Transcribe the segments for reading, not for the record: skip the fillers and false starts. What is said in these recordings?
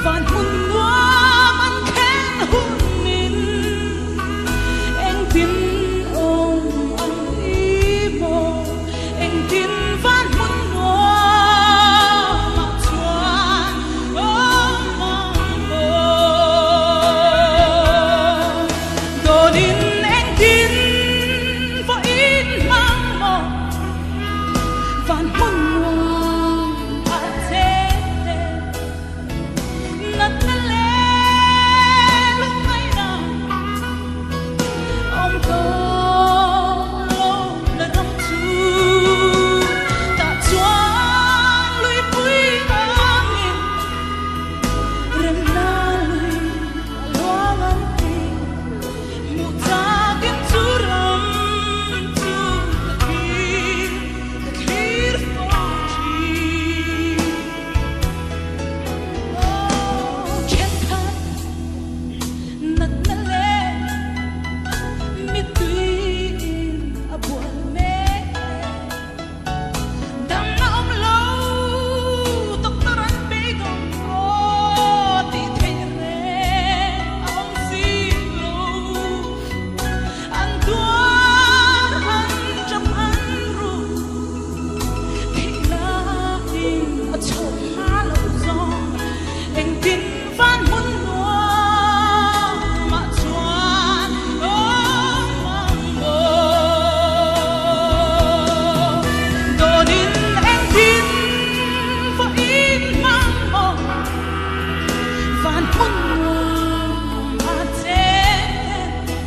Van hmun nuam an thlen hunin engtin awm ang i maw? Engtin van hmun nuamah chuan awm ang maw? Dawnin engtin vawiin hmang maw? Van hmun nuam a cheng te. Natna leh lungngaihna awm tawh lo na ram chu tah chuan luipui angin remna lui a luang an ti. Hmuh takin chu ram chu ka thlir, ka thlir fo thin. Aw thenkhat natna leh mituiin a bual mek e. Damna awm lo doctor an beidawng aw tih theih reng a awm si lo. An tuar an tap an ru. Thihnain a chhoh hma loh zawng engtin van hmun nuamah chuan awm ang maw? Dawnin engtin vawiin hmang maw? Van hmun nuamah cheng ten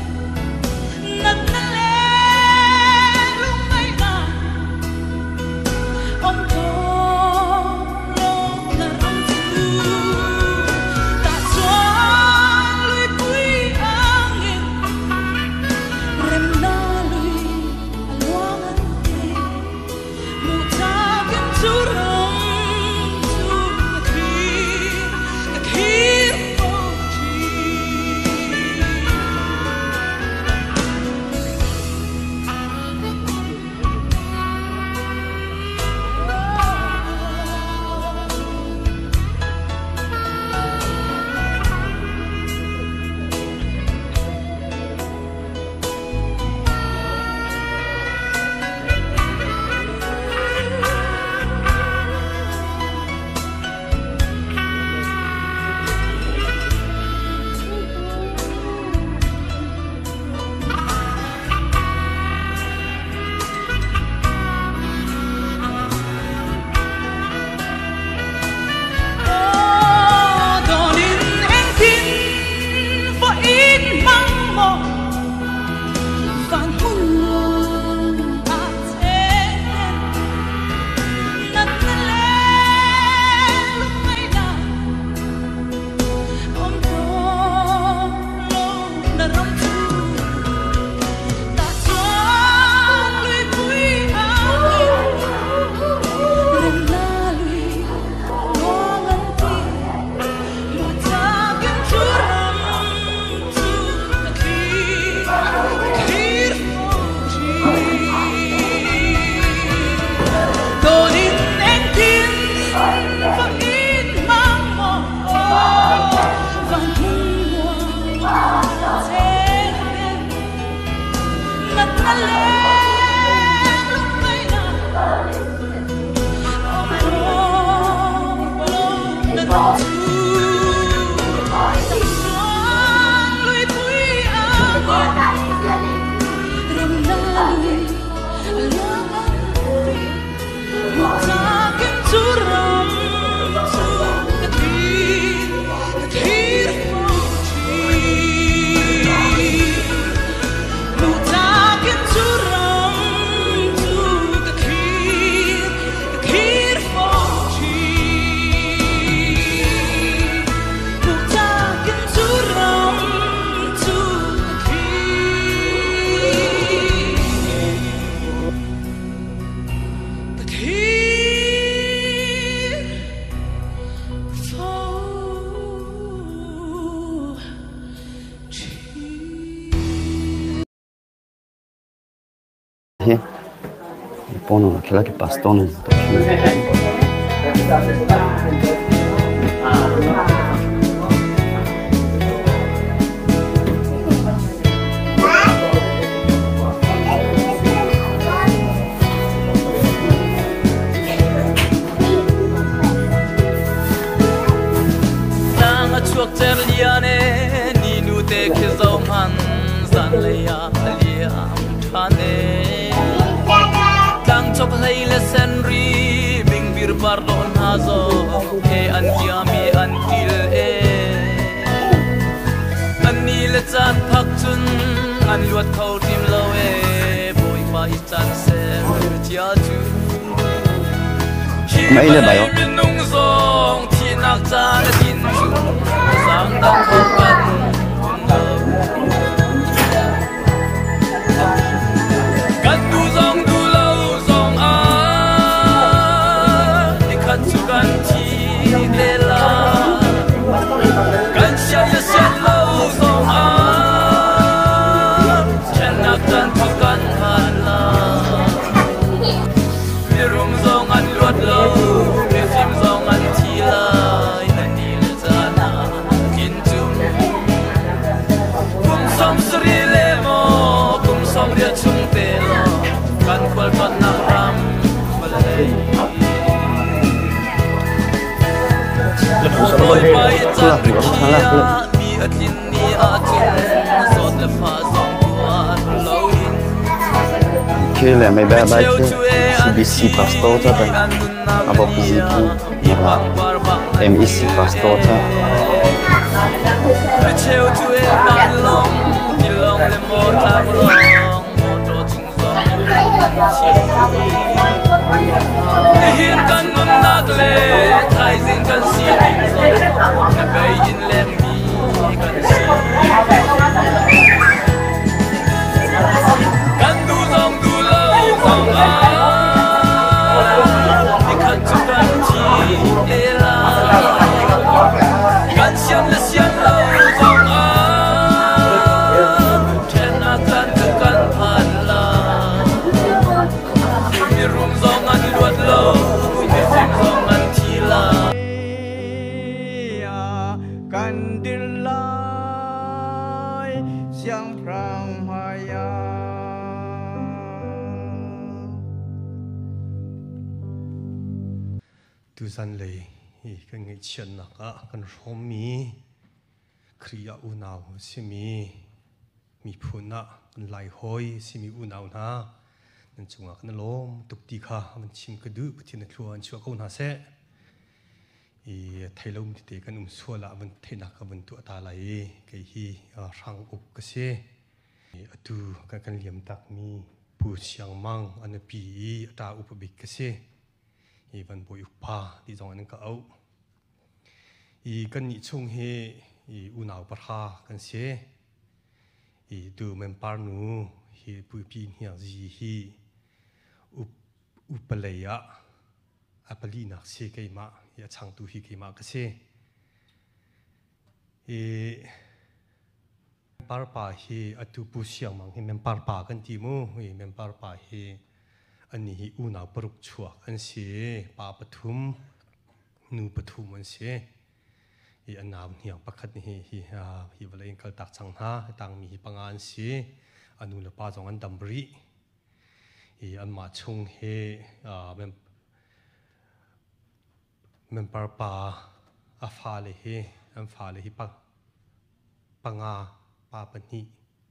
natna leh lungngaihna Awm tawh lo na ram chu tah chuan luipui angin remna lui a luang an ti. Hmuh takin chu ram chu ka thlir, ka thlir fo thin. Aw dawnin engtin vawiin hmang maw van hmun nuam ah cheng ten natna leh lungngaihna awm tawh lo na ram chu tah chuan luipui angin remna lui luang an ti. Hmuh takin chu ram chu ka thlir, ka thlir fo thin. Dawnin engtin vawiin hmang maw van hmun nuam cheng ten natna leh lungngaihna awm tawh lo na ram chu tah chuan luipui angin remna lui a luang an ti. Hmuh takin chu ram chu ka thlir, ka thlir fo thin. Hmuh takin chu ram chu ka thlir, ka thlir fo thin. Hmuh takin chu ram chu ka thlir. Ka thlir fo thin. Hi pawn ah khela ki pastor ni. chuak cer lian e ni nu te khi zo hman zan lei ah a liam ṭhan e. Tlang chok hlei le senri bingbir par dawh hna zong he an kiami an ṭil e. An ni le caan phak cun an luat kho hrim lo e Bawipa i caan ser cia cu. Hi Mei le vawlei bai. minung zong thihnak caan a din cu zaangdang kho kan um lo. Kan duh zong duh lo zong ah nikhat cu kan thi te lai. Kan sian le sian lo zong ah ṭhennak caan thawk kan phan lai. Mirum zong an luat lo, mifim zong an thi lai. Na ni le caan ah kin cum. Kum 70 le maw kum 80 chung te law kan khualtlawnnak ram vawlei. Bawipa i caan rikhiah mi a tlin ni ahcun zawt le fah zong tuar loin Khi le mei bai bai micheu khi cu e an CBC thi pastor cha ta an nunnak abo ni zi pu ah hi pangpar bang an MEC til pastor e cha micheu cu e vanlawng tilawng le maw tlanglawng mawṭaw cung zong in thi. Nihin kan nunnak le thaizing kan sining zong na bei in lengmi kan si. Kan duh zong duh lo zong ah nikhat cu kan thi te lai. Kan sian le sian lo zong ah ṭhennak caan cu kan phan lai. Mirum zong an luat lo, mifim zong an thi lai. Kan dir lai siangpahrang hmaiah. Tuzanlei hi kan ngaihchiatnak ah kan hrawmmi Khrih ah unau a simi miphun ah kan laihawi simi unau hna nan cungah kan i lawm tuk ti kha van chim ka duh. Pathian na thlua an chuah ko hna seh. I thei lomi tete kan um sual ah van theihnak ka van tuah ta lai i kei hi hrang uk ka si. Atu kan kan liam takmi Pu Siang Mang a nupi i a ṭa upa bik ka si. Hi van bawi uk pa ti zong in an ka auh. I kannih chung hi i unau pahra kan si. I tu mempar nu hi puipi hniang zi hi up upalei ah a palinak si keimah i a changtu hi keimah ka si. I Parpa hi atu Pu Siang Mang hi memparpa kan ti mu. Hi memparpa hi annih hi unau paruk chuak an si. Pa pathum, nu pathum an si. I an nau hniang pakhat nih hi hi hi vawlei in kaltak cang hna. Tangmi hi panga an si. A nu le pa zong an dam rih. I anmah chung hi member pa a fale hi an fale hi panga pa pahnih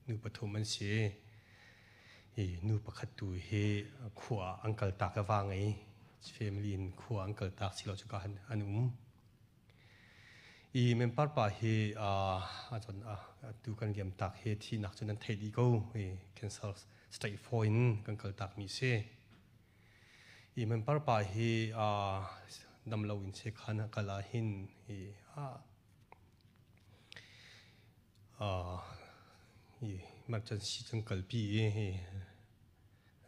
nu pathum an si. I nu pakhat tu hi khua an kaltak a va ngei family in khua an kaltak silo cuka an um. I member pa hi acun tu kan liam tak hi thihnak cun an theih dih ko. I cancer stage 4 in kan kaltak mi si. I member pa hi damlo in sekhan a kal ah hin i i emergency cun kalpi i hi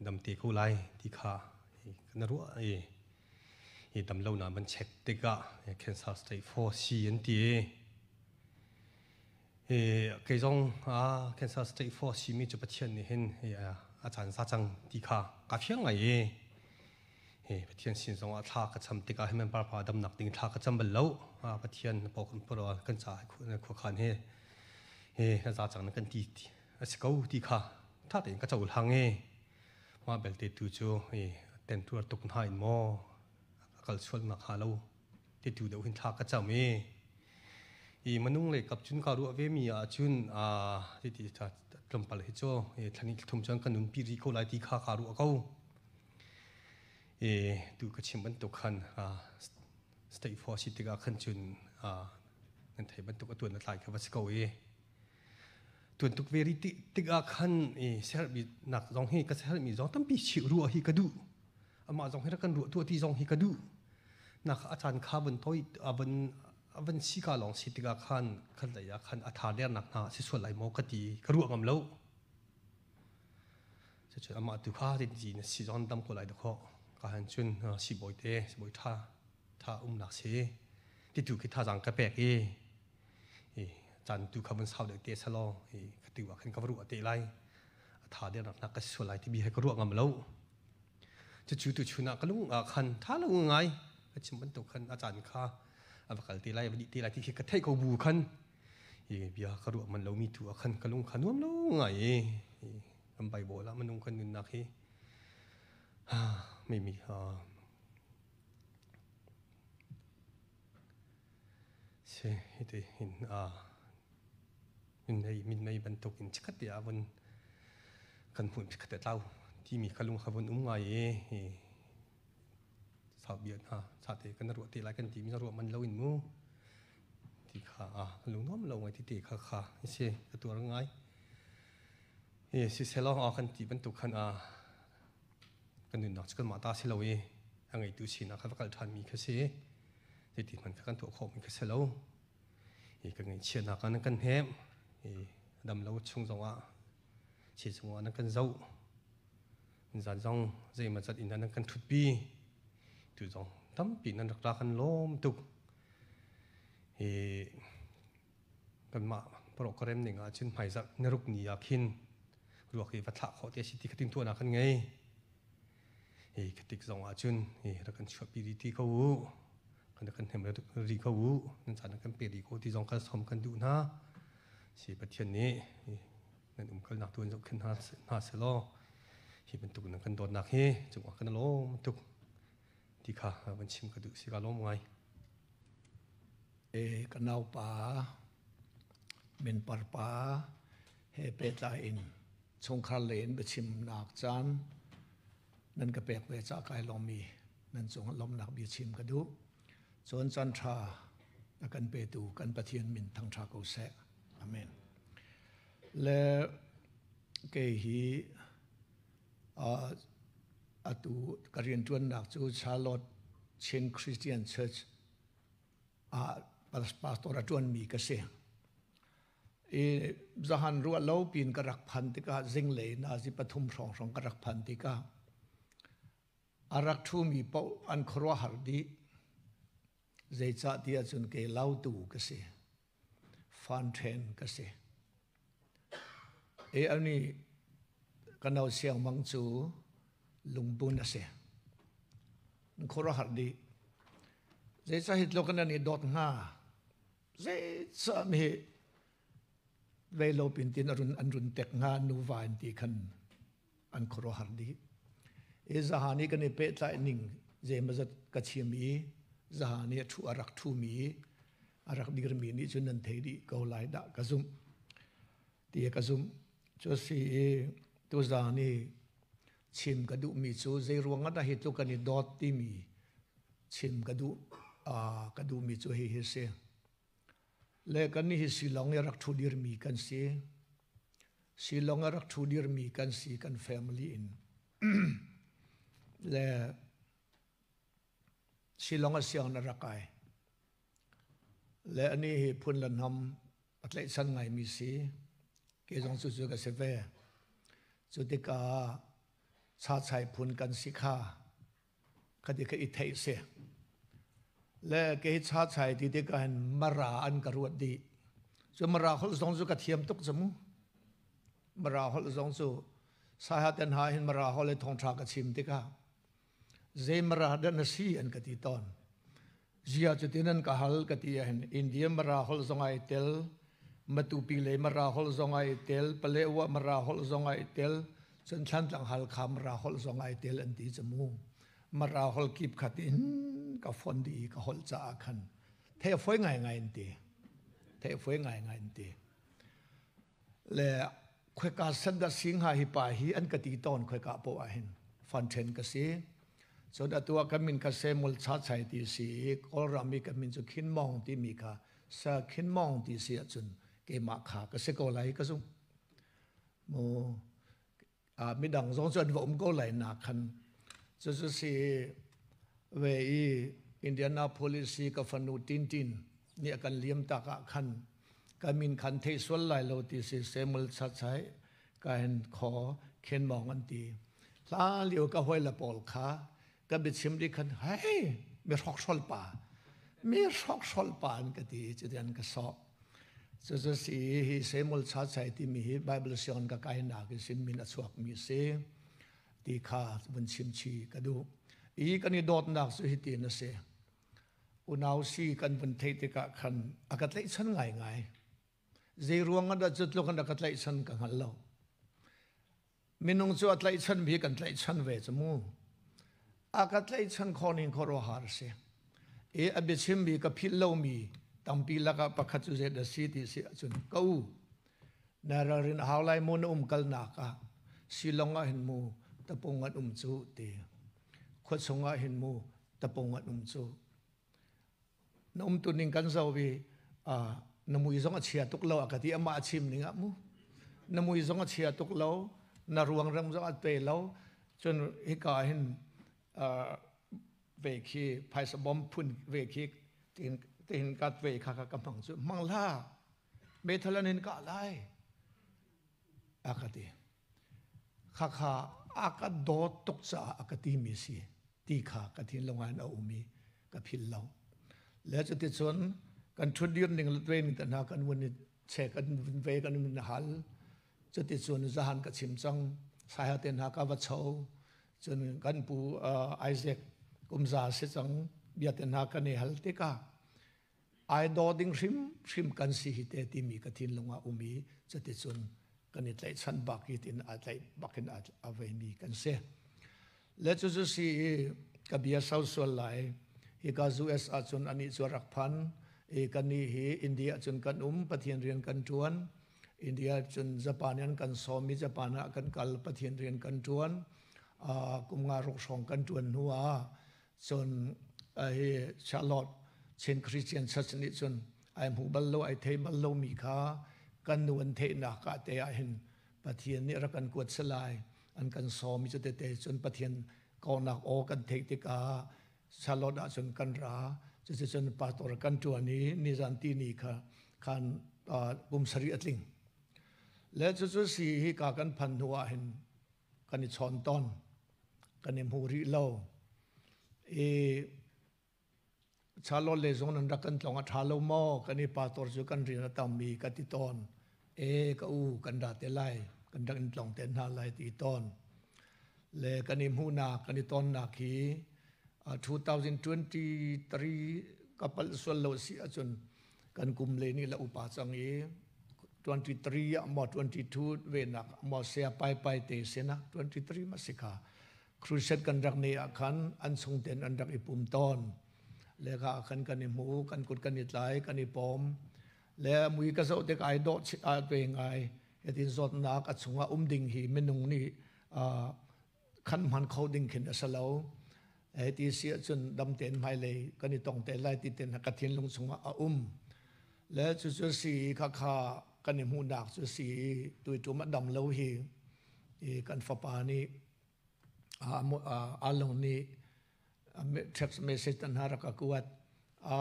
damte ko lai ti kha kan ruah i hi damlo na van check tikah cancer stage 4 C an ti i hi kei zong cancer stage 4 si mi cu Pathian nih hin a caan za cang ti kha ka fiang ngai i hi Pathian sin zong ah thla ka cham tikah hi member pa damnak ding thla ka cham bal lo. Pathian na paw kan puro kan ca khuakhan he he na za cang na kan ti a si ko ti kha tha tein ka cohlang i mah belte tu cu hi ten tuar tuk hna in maw a kal sual nak hnga lo ti tu deuh hin thla ka cham i. I minung lei kap cun kaa ruah vemi ahcun hiti tlawmpal hi cu thla hnih thla thum cun kan nunpi rih ko lai ti kha kaa ruah ko. I tu ka chim bantuk khan state force si tikah khan cun nan thei bantuk a tuan a tlai kha va si ko i tuan tuk ve rih tikah khan i siaherhmi nak zong hi ka siaherhmi zong tampi chih ruah hi ka duh. Amah zong hi rak kan ruah tuah ti zong hi ka duh. Nak a caan kha vun toi a vun a van si ka lawng si tikah khan khat lei ah khan a tha dernak hna si sual lai maw ka ti ka ruah ngam lo. Cucun amah tu kha tin ti na si zong dam ko lai dakaw ka han cun sibawi te sibawi tha tha umnak si ti tu khi thazaang ka pek i i caan tu kha vun sau deuh te selaw i ka tu ah khan ka va ruah te lai a tha dernak hna ka si sual lai ti bi he ka ruah ngam lo. Cucu tuchun ah ka lung ah khan ṭha lo ngai ka chim bantuk khan a caan kha a va kal te lai a va dih te lai ti khi ka theih ko bu khan i bia ka ruah man lomi tu ah khan ka lung kha nuam lo ngai i kan Bible ah minung kan nunnak hi mimi si hiti hin minmei bantuk in chikkhat te ah vun kan hmuh chikkhat te tlau timi kha lung kha vun um ngai i sau bia hna sate kan ruah te lai kan timi ruah man lo in mu ti kha a lung nuam lo ngai ti te kha kha si ka tuar ngai hi si selong a kan ti bantuk khan a kan nunnak cu kanmah ta si lo i a ngeitu sinak kha va kal ṭhan mi kha si zeiti hmanh kha kan tuah khawh mi kha si lo i kan ngaihchiatnak ah nan kan hnemh i dam lo chung zongah chi chungah nan kan zoh zan zong zeimaw zat in nan kan ṭhutpi tu zong tampi nan rak ra kan lawm tuk i kanmah program ning ah cun hmaizarh naruk ni ah khin ruak hi va thlah khawh te si ti kha timhtuahnak kan ngei hi khatik zong ah cun hi rak kan chuahpi rih ti ko u kan kan hnem rih ko u nan caan kan pe rih ko ti zong kan som kan duh hna si Pathian nih nan umkalnak tu in zohkhenh hna hna selaw hi bantuk nan kan dawtnak hi cungah kan lawm tuk ti kha van chim ka duh si ka lawm ngai. E ka naupa min parpa he pehtlai in chungkhar lei in biachimnak caan nan ka pek ve ca kai lawmmi nan cung lawmnak bia chim ka duh. Cun caan ṭha a kan petu kan Pathian min thangṭha ko seh. Amen. Le kei hi atu ka rianṭuannak cu Charlotte Chin Christian Church ah pastor a ṭuanmi ka si. I zahan ruah lo pin ka rak phan tikah zinglei nazi pathum hrawng ka rak phan tikah a rak ṭhumi paoh an khuaruahhar dih. Zeicah ti ahcun kei lautu ka si. Fan ṭhen ka si. E ani ka nau siangmang cu lungbun a si. Khuaruahhar dih. Zeicah hi tluk nan i dawt hnga? Zeicah mi veilo pin tin an run tek hnga nuva in ti khan an khuaruahhar dih. I zahan i kan i pehtlaih ning zeimazat ka chim i zahan i a thu a rak thumi a rak dirmi nih cun nan thei dih ko lai dah ka zumh ti ka zumh. Cu si i tuzaan i chim ka duhmi cu zei ruang ah dah hi tluk kan i dawt timi chim ka duh ka duhmi cu hihi si. Le kan hi Shillong i rak thu dirmi kan si. Shillong a rak thu dirmi kan si kan family in. Le Shillong a siang na rak kai. Le ani hi phun lan ham a tlaihchan ngaimi si. Ke zong cu cu ka si ve. Cu tikah chachai phun kan si kha khati kha i theih si. Le kei chachai ti tikah hin mara an ka ruat dih. Cu mara holh zong cu ka thiam tuk cu mu. Mara holh zong cu saiha ten ha hin mara holh le thawngṭha ka chim tikah zei mara dah na si an ka ti tawn. Zia cutin an ka hal ka ti ahhin India Mara holh zong ai tel, Matupi lei Mara holh zong ai tel, Palewa Mara holh zong ai tel, cun Thlantlang Halkha Mara holh zong ai tel an ti cu mu. Mara holh kip khat in ka fon dih i ka holh caah khan thei a fawi ngaingai an ti. Theih a fawi ngaingai an ti. Le khoika san dah si hnga hi pa hi an ka ti tawn khoika poah ah hin fan ṭhen ka si. Cun atu ah kan min kha Samuel Chachai ti si i Kawlram i kan min cu Khin Mawng timi kha Sa Khin Mawng ti si ahcun keimah kha ka si ko lai ka zumh. Mu midang zong cu an va um ko lai na khan cucu si ve i Indianapolis i ka fanu Tintin nih a kan liam tak ah khan ka min khan thei sual lai lo ti si Samuel Chachai ka hen kho khen mong an ti hla lio ka hoi la pawl kha ka biachim ri khan hei mi hrokhhrol pa mi hrokhhrol pa an ka ti cuti an ka sawh cucu si hi Samuel Chachai timi hi Bible sianginn ka kai nak in sin min a chuak mi si ti kha vun chim chi ka duh i kan i dawtnak cu hi tin a si unau si kan vun theih tikah khan a ka tlaihchan ngaingai zei ruang ah dah cu tluk in a ka tlaihchan ka hngal lo Minung cu a tlaihchan bi kan tlaihchan ve cu mu. A ka tlaihchan khawh ning khuaruahhar a si. I a biachim mi ka philh lomi tampi lakah pakhat cu zei dah si ti si ahcun ka u na ralrin a hau lai mu na umkalnak ah Shillong ah hin mu tapung an um cu ti khuachung ah hin mu tapung an um cu na umtu ning kan zoh i na mui zong a chia tuk lo a ka ti amah a chim ning ah mu na mui zong a chia tuk lo na ruang ram zong a pe lo cun hika hin ve khi phaisa bom phun ve khi tin kat ve kha ka hmang cu hmang la meithal an in kah lai a ka ti Khakha a ka dawt tuk caah a ka timi si ti kha ka thinlung ah a um i ka philh lo. Le cuticun kan ṭhutdir ning le training te hna kan vun i check kan vun ve kan vun hal. Cuticun zahan ka chim cang. Saiha te hna ka va cho. Cun kan pu Isaac kumza si cang bia te hna kan i hal tikah ai daw ding hrimhrim kan si hi te timi ka thinlung ah um i cuticun kan i tlaihchan bak i tin aa tlaih bak in a veimi kan si. Le cucu si i ka bia sau sual lai hika US ahcun anih cu rak phan i kannih hi India cun kan um Pathian rian kan ṭuan India cun Japan in kan sawm i Japan ah kan kal Pathian rian kan ṭuan kum nga ruk hrawng kan ṭuan hnu ah Cun hi Charlotte Chin Christian Church nih cun ai hmu bal lo ai thei bal lomi kha kan nu an theihnak ah te ah hin Pathian nih rak kan kuat salai an kan sawm i cutete cun Pathian kawhnak aw kan theih tikah Charlotte ah cun kan ra cuticun pastor kan ṭuan i nizan ti ni kha khan kum sarih a tling le cucu si hi ka kan phan hnu ah hin kan i chawn tawn kan i hmu rih lo i Charlotte le zong nan rak kan tlong a ṭha lo maw kan i pastor cu kan rian a tammi ka ti tawn e ka u kan ra te lai kan rak in tlong te hna lai ti tawn le kan i hmuhnak kan i tonnak hi 2023 ka palh sual lo si ahcun kan kum le nih la upa cang i 23 ah maw 22 ve nak maw sia pai pai te sena 23 ma si kha crusade kan rak ne ah khan an chung ten an rak i pum tawn le kha khan kan i hmu kan kut kan i tlai kan i pom le mui ka zoh tik ai dawh a pe ngai hitin zawtnak a chungah um ding hi minung nih khan hman kho ding khin a si lo ti si ahcun dam tein hmailei kan i tong te lai ti ten ka thinlung chungah a um le cucu si kha kha kan i hmuhnak cu si tuitum a dam lo hi i kan fapa nih along nih text message tan ha rak a kuat a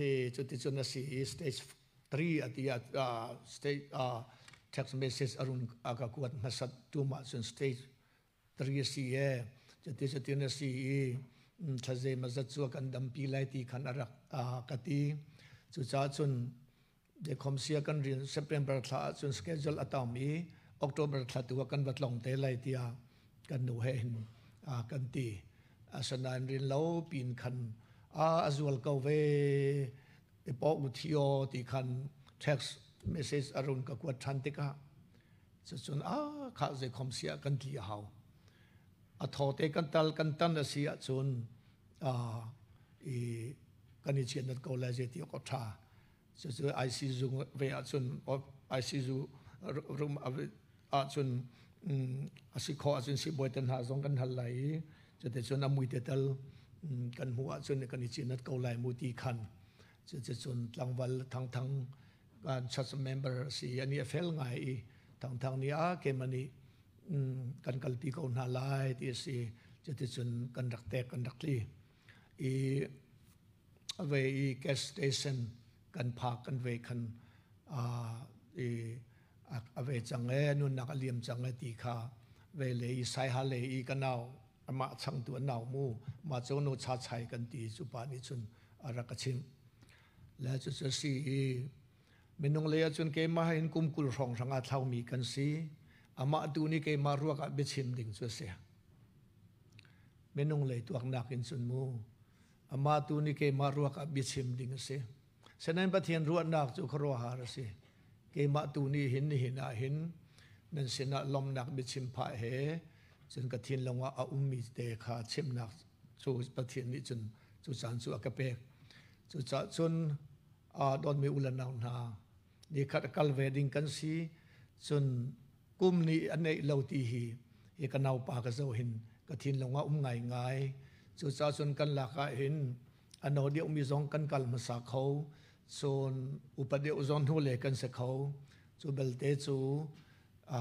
e cuticun a si i stage 3 ati a stage text message arun aka kuat hmasat tu ma cun stage 3 si e cuti cutin a si i thlaze mazat cu kan dampi lai ti khan arak ka ti cucaah cun dekhom sia kan rian September thla ah cun schedule a tam i October thla tu ah kan va tlong te lai tiah kan nu he hin kan ti asanain rin lo pin khan a zual ko ve i paw u thio ti khan text message a run ka kuat ṭhan tikah cucun a kha zeikhom sia kan tli a hau a thaw te kan tal kan tan a si ahcun i kan i chiat ko lai zei ti awk a ṭha. Cucu ICU ve ahcun ICU room ahcun a si khawh ahcun sibawi te hna zong kan hal lai i cuticun a mui te tal kan hmuh ahcun kan i cinat ko lai mu ti khan. Cuticun tlangval Thangthang kan church member a si i ani a fel ngai i Thangthang nih a keimah nih kan kalpi ko hna lai ti a si. Cuticun kan rak tek kan rak tli i a ve i gas station kan phak kan ve khan i a ve cang e nunnak a liam cang e ti kha ve le i saiha le i ka nau amah changtu an nau mu ma cho no cha chai kan ti cu pa nih cun a rak ka chimh le cu cu si i minung lei ahcun keimah hin kum 20 hrawng hrang aa thlaumi kan si. Amah tu nih keimah ruak ah biachim ding cu a si. Minung lei tuaknak in cun mu amah tu nih keimah ruak ah biachim ding a si. Senain Pathian ruahnak cu khuaruahhar a si. Keimah tu nih hin nihin ah hin nan sinah lawmnak biachim phah he cun ka thinlung ah a ummi te kha chimnak cu Pathian nih cun cu caan cu a ka pek. Cucaah cun dawtmi u le nau hna, nikhat a kal ve ding kan si. Cun kum nih a neih lo ti hi hi ka naupa ka zoh hin ka thinlung ah um ngaingai. Cucaah cun kan lak ah hin a no deuhmi zong kan kal hmasa kho, cun upa deuh zong hnu le kan si kho. Cu belte cu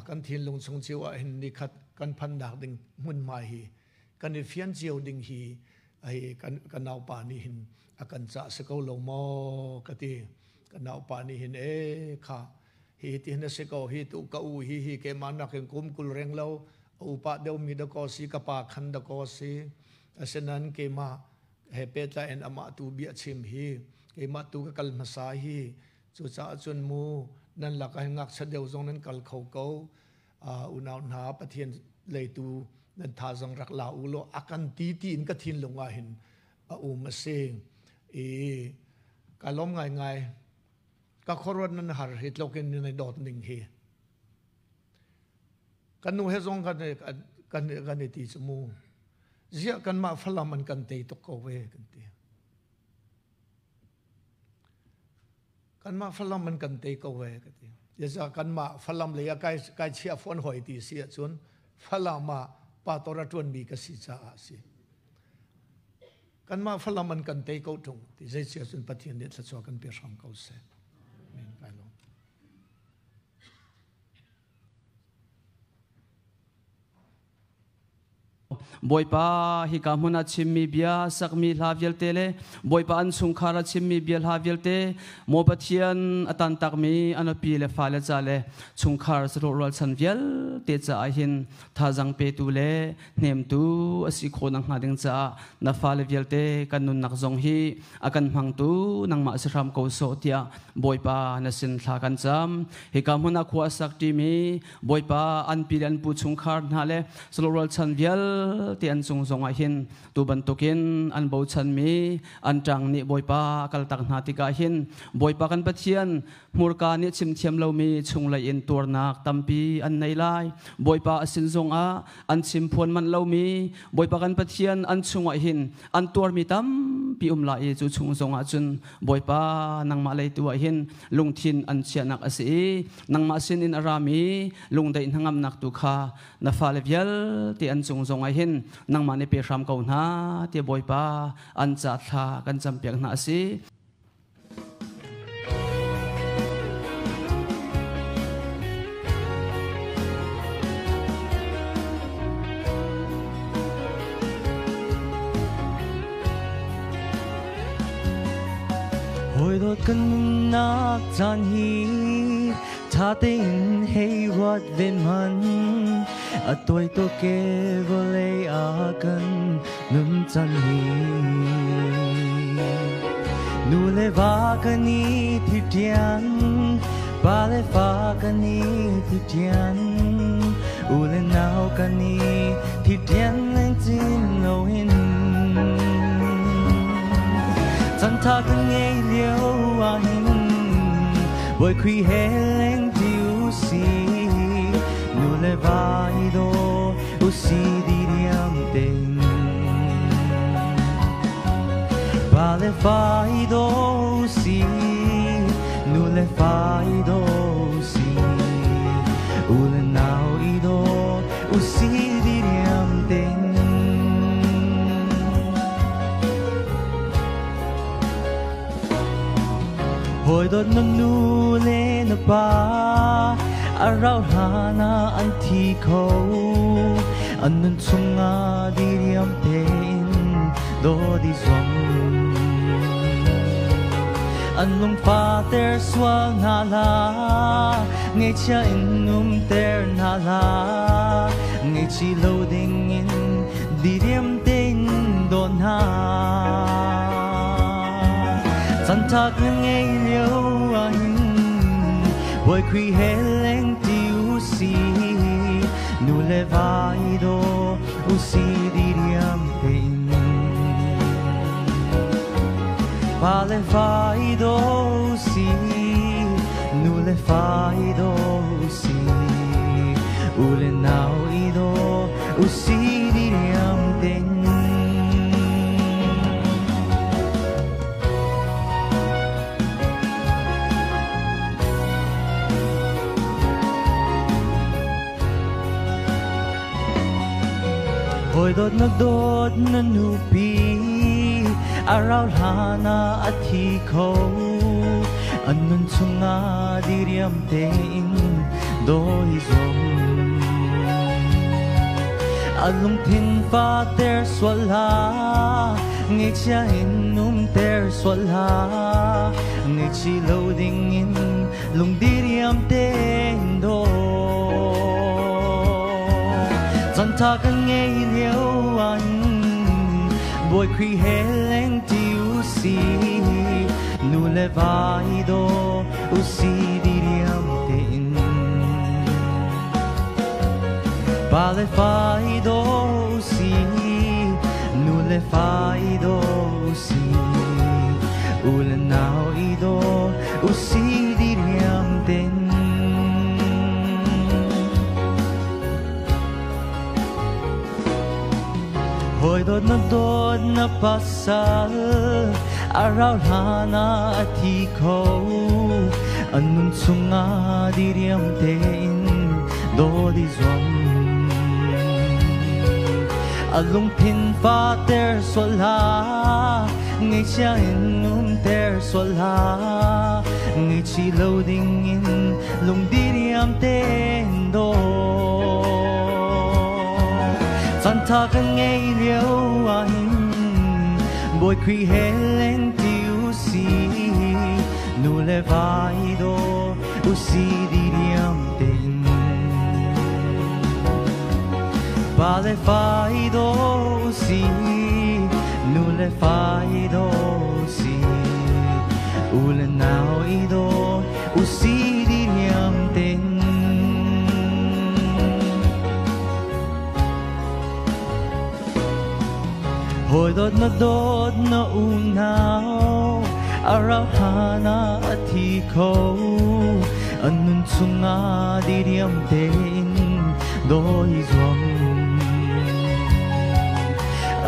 kan thinlung chung cio ah hin nikhat kan phannak ding hmunhma hi kan i fian cio ding hi ai kan naupa nih hin a kan cah si ko lo maw ka ti. Kan naupa nih hin e kha hi ti hin a si ko hi tu ka u hi hi keimah nakin kum 20 reng lo a upa deuhmi da ko si ka pa khan da ko si. Asinain keimah he pehtlai in amah tu bia chim hi keimah tu ka kal hmasa hi. Cucaah cun mu nan lakah hin ngakchia deuh zong nan kal kho ko. Unau hna Pathian leitu nan thazang rak la u law a kan ti tiin ka thinlung ah hin a um a si. I ka lawm ngaingai. Ka khuaruat nan har hi tlokin nan i dawt ning hi. Kan nu he zong kan kan kan i ti cu mu. Ziah kanmah Falam an kan tei tuk ko ve kan ti. Kanmah Falam an kan tei ko ve ka ti. Yasa kanmah Falam lei ah kai kai chia phone hoi ti si ahcun Falam ah pastor a ṭuanmi ka si caah a si. Kanmah Falam an kan tei ko ṭung ti zei si ahcun Pathian nih thluachuah kan pe hram ko seh. Amen. Kai lawm. Bawipa hika hmun ah chimmi bia sakmi hla vialte le Bawipa an chungkhar ah chimmi bia hla vialte maw Pathian a tantakmi a nupi le fale ca le chungkhar sahlawh rualchan vialte caah hin thazang petu le hnemtu a si khawh nakhnga ding caah na fale vialte kan nunnak zong hi a kan hmangtu nangmah si hram ko sawh tiah Bawipa na sin thla kan cam. Hika hmun ah khua a sak ṭimi Bawipa an pi le an pu chungkhar hna le sahlawh rualchan vialte an cung zongah hin tu bantukin an bochanmi an ṭang nih Bawipa a kaltak hna tikah hin Bawipa kan Pathian hmurka nih chim thiam lomi chunglei in tuarnak tampi an nei lai. Bawipa a sin zongah an chim phuan manh lomi Bawipa kan Pathian an chungah hin an tuarmi tampi um lai i cu chung zongah cun Bawipa nangmah lei tu ah hin lungthin an chiahnak a si i nangmah sinin a rami lungdaih hnangamnak tu kha na fale vialte an cung zongah hin nangmah nih pe hram ko hna tiah Bawipa an ca thla kan campiak hna a si. Hawi dawt kan nunnak caan hi ṭha tein hei ruat ve hmanh. A tawi tuk e vawlei ah kan nun caan hi. Nu le va kan i thitian, pa le fa kan i thitian, u le nau kan i thitian leng cin loin. Chan tha kan ngei lio ah hin Bawi Khrih he leng ti u si, nu le va i daw u si di diam tein. Pa le fa i daw u si, le fa i do si u le nau i do u si di riam ten hoi dot na nu le na pa arau hana an thi kho an nun chunga di riam ten do di zom an lung fa ter swal na la ngay cha in num ter na la ngay chi lo ding in di riam ten do na chan tha kan ngay liu an boi khui he leng ti u si nu le vai do u si di riam ten pa le fai do si nu le fai do si u le nau i do u si di riam ten hoi dot na dot na nu pi araw hana athi kho anun chunga diriam te in doi zom alung thin fa ter swala ngay cha in num ter swala ngay chi lo ding in lung diriam te do chan tha kan ngay liu an boi khui he leng ti u si nu le vai do u si di riam te in pa le fai do u si nu le fai do u si u le nau i do u si di riam ten hoi dot na pasal araw hana athi kho anun chunga diriam te in do di zom alung thin fa ter sola ngay cha in num ter sola ngay chi lo ding in lung diriam te do chan tha kan ngay liu an boi khui he leng ti u si nu le vai do u si di riam ten pa le fai do u si nu le fai do u si u le nau i do u si di riam ten hoi dot na u nau araw hana athi kho anun chunga diriam te in doi zom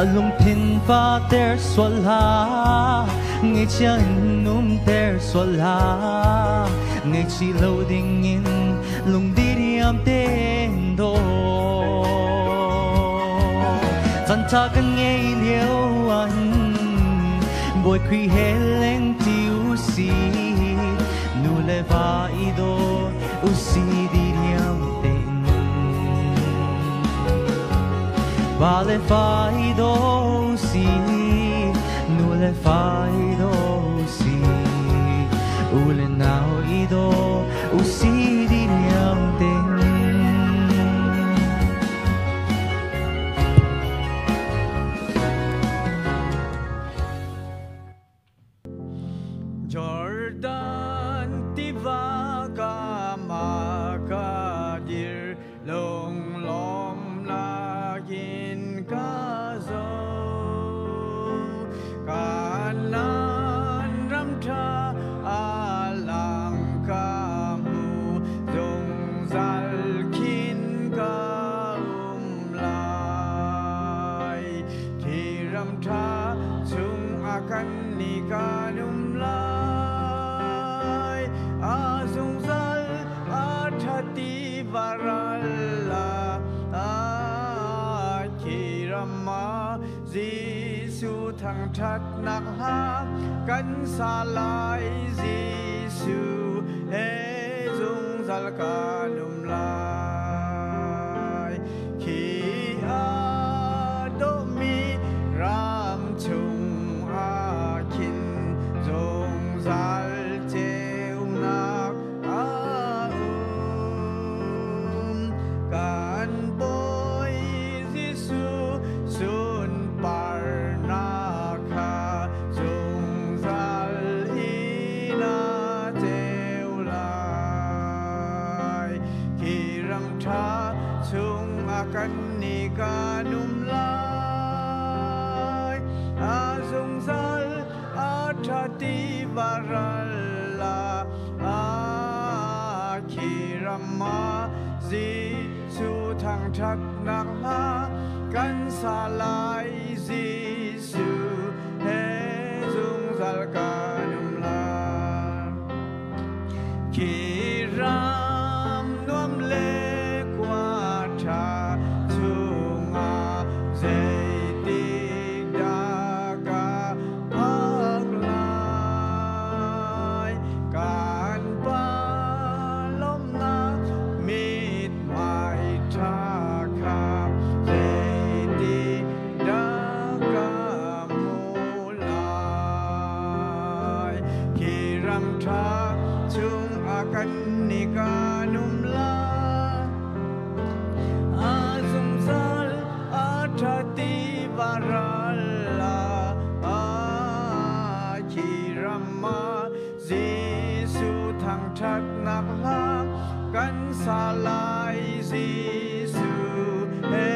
alung thin fa ter swala ngay cha num ter swala ngay chi lo ding in lung diriam ten do chan tha kan ngay liu an boi khui he leng ti u si nu le vai do u si di riam ten pa le fai do u si nu le fai do u si u le nau i do u si di riam ten Jordan tiva ka makadir long lom lagin ka zo kanam ti varal la a khi ram Giêsu thăng that nak ha kan sa lai Giêsu he dung zal ca num lai khi a do mi ram chung a khin dung zal cheu nak a kan boi Giêsu sun par na kha dung zal ina cheu lai khi ram tha chung a kan ni ca num lai a dung zal a tha ti varal la a khi ram ma Giêsu thăng that nak la kan sa lai Giêsu he dung zal ca num la khi ram nuam le qua tha chung a dây ti đa ca phác lai can pa lom na mít mai tha kha dây ti đa ca mu lai khi ram tha chung a kan ni ca num la a zum zal a tha ti varal la a khi ram ma Giêsu thăng that nak la kan sa lai Giêsu he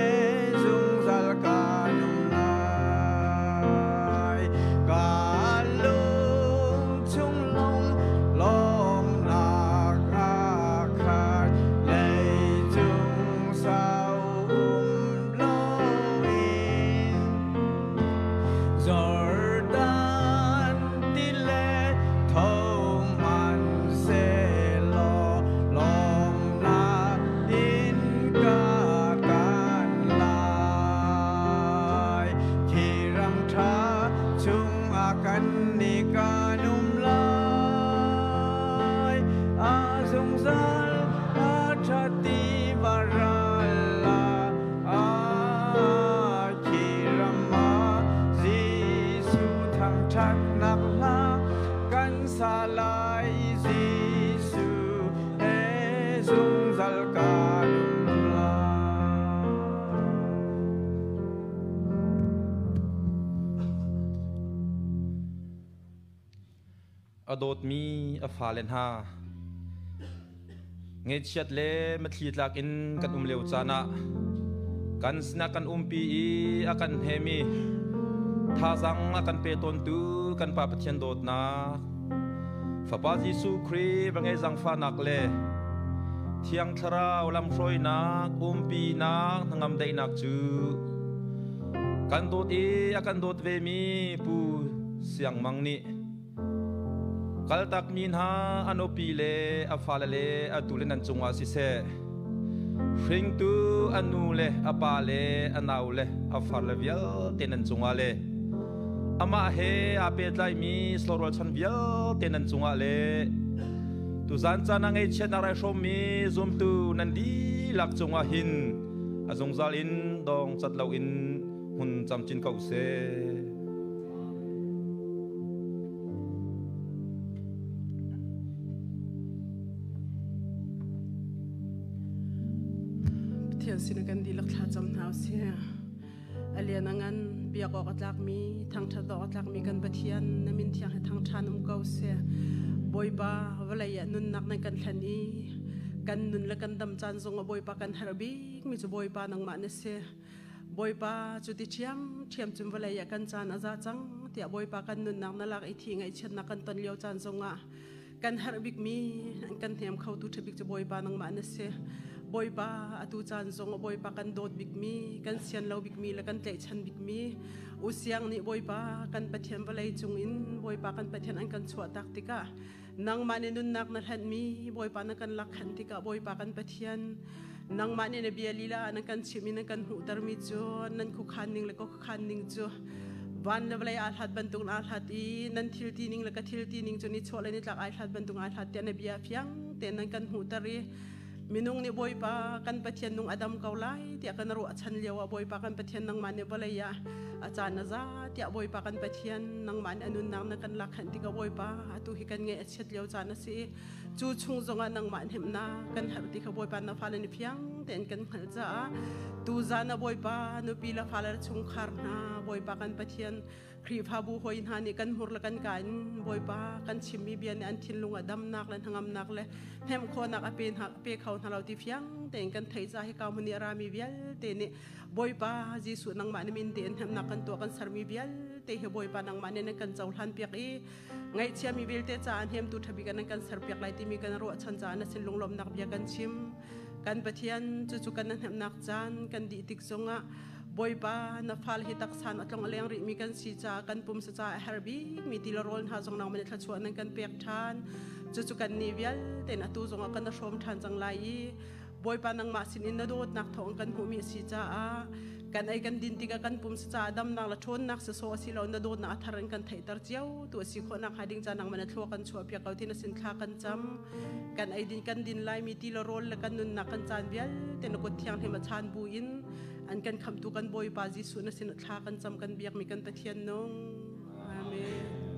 dung zal ca num lai ca lung chung long long nak a khat lei chung sao lo in Jordan ti le thâu man se lo lom na in ca tan lai khi ram tha chung a kan ni ca num lai a dung zal a tha ti varal la a khi ram ma Giêsu thăng that nak la kan sa lai Giêsu he dung zal ca num la. Adot mi a fa len ha nge chiat le mathli tlak in kan leu chana kan sna kan pi i akan hemi tha zang akan pe ton tu kan pa Pathian dot na fa pa Jesu Khri bangai zang fa nak le thiang tharau lam hroi nak pi nak ngam dai nak chu kan dot i akan dot ve mi pu siang mang ni kal tak min ha anopi le afala le atule nan chungwa si se hring tu anu le apa le anau le afar le vial te nan chungwa le ama he ape tlai mi slorol chan vial te nan chungwa le tu zan chana ngai chen arai shom mi zum tu nan di lak chungwa hin azong zal in dong chat lo in hun cham chin kau se. Sin kan di lak thla cham hau se alian angan biak ok atlak mi thang tha do atlak mi kan Pathian namin thiang he thang than kau se boipa valaya nun nak nan kan thlan i kan nun la kan dam chan zong boipa kan harbi mi chu boipa nang ma ne se boipa chu ti thiam thiam chum valaya kan chan aza chang tia boipa kan nun nak na lak i thi ngai chet na kan ton leo chan zonga kan harbik mi kan thiam khau tu thabik chu boipa nang ma ne se boipa atu chan zong boipa kan dot bik mi kan sian lo bik mi la kan tlai chan bik mi usiang ni boipa kan Pathian valai chung in boipa kan Pathian an kan chua tak tika Nangmah nih nunnak na hlanh mi Bawipa na kan lak khan tikah Bawipa kan Pathian, nangmah nih na bia lila ah na kan chimh i na kan hmuhter mi cu nan khuakhan ning le ka khuakhan ning cu van le vawlei aa hlat bantuk in aa hlat i nan thil ti ning le ka thil ti ning cu nichuah le nitlak ai hlat bantuk ai hlat tiah na bia fiang tein nan kan hmuhter i minung nih Bawipa kan Pathian nung a dam ko lai tiah kan ruahchan lio ah Bawipa kan Pathian, nangmah nih vawlei ah a caan a za tiah Bawipa kan Pathian, nangmah nih a nunnak na kan lak khan tikah Bawipa, atu hi kan ngaih a chiat lio caan a si i cu chung zongah nangmah hnemhnak kan herh ti kha Bawipa, na fale nih fiang tein kan hngalh caah tu zan ah Bawipa, nupi le fale le chungkhar hna, Bawipa kan Pathian, Khrihfabu hawi hna nih kan hmur le kan ka in Bawipa kan chimmi bia nih an thinlung ah damnak le hnangamnak le hnemh khawhnak a pe hna pe kho hna lo ti fiang tein kan theih ca hi ka hmun i a rami vialte nih Bawipa Jesuh, nangmah na min tein hnemhnak kan tuah kan sermi vialte hi Bawipa, nangmah nih nan kan cohlan piak i ngaihchiami vialte caah hnemtu ṭhabik nan kan serpiak lai timi kan ruahchan caah na sin lunglawmnak bia kan chim. Kan Pathian, cucu kan na hnemhnak caan kan dih tik zongah Bawipa, na fal hi taksan a tlong a leng rihmi kan si caah kan pumsa caah a herh bikmi ti le rawl hna zong nangmah nih thluachuah nan kan pek ṭhan. Cucu kan nih vialte in atu zongah kan hrawm ṭhan cang lai i Bawipa, nangmah sinin na dawtnak thawng kan hmuhmi a si caah kan ei kan din tikah kan pumsa caah damnak le ṭhawnnak sisawh a si lo, na dawtnak a thar in kan theihter cio tu a si khawh nak hnga ding ca nangmah na thlua kan chuah piak ko ti na sin thla kan cam. Kan ei din kan din laimi ti le rawl le kan nunnak kan caan vialte na kut thianghlim a chaan bu in an kan khamtu kan Bawipa Jesuh na sin thla kan cam, kan biakmi kan Pathian nung. Amen.